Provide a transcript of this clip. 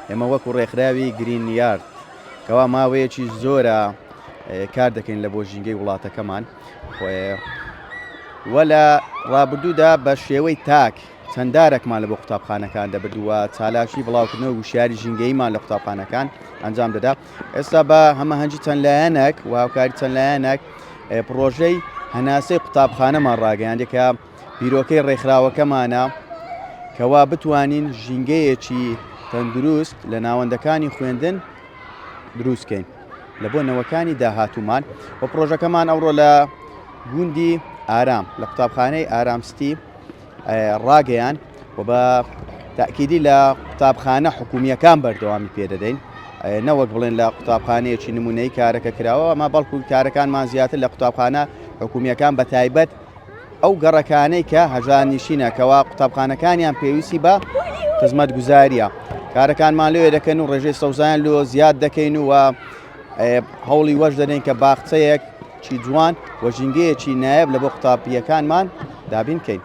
ئێمە وەکو ڕێکخراوی گرین یارد کەوا ماوەیەکی زۆرە کار دەکەین لە بۆ ژینگەی وڵاتەکەمان وە لە ڕابردوودا بە شێوەی تاک چەند دارێکمان لە بۆ قوتابخانەکان دەبرد و چالاکی بڵاوکردنەوە وشیاری ژینگەییمان لە قوتابخانەکان ئەنجام دەدا ئێستا بە هەمەهەنگی چەند لایەنێک و هاوکاری چەند لایەنێک پڕۆژەی هەناسەی قوتابخانەمان ڕاگەیاندی کە بیرۆکەی ڕێکخراوەکەمانە کەوا بتوانین ژینگەیەکی تەندروست لە ناوەندەکانی خوێندن دروستکەین لە بۆ نەوەکانی داهاتوومان و پرۆژەکەمان ئەوڕۆ لە گوندی ئارام لە قوتابخانەی ئارامستی ڕاگەیان و بە تاکیدی لە قوتابخانە حکومیەکان بەردەوامی پێدەدەین نەوەک بڵێن لە قوتابخانەیەکی نمونەی کارەکە کراوە ئەمە بەڵکو کارەکانمان زیاتر لە قوتابخانە حکومیەکان بە تایبەت ئەو گەڕەکانەی کە هەژارنشینە کەوا قوتابخانەکانیان پێویستی بە خزمەتگوزاریە کارەکانمان لێ دەکەن و ڕێژەی سەوزایان لۆ زیاد دەکەین و هەوڵی وەش دەدەین کە باخچەیەک چی جوان و ژینگەیەکی نایب لە بۆ قوتابیەکانمان دابین کەین.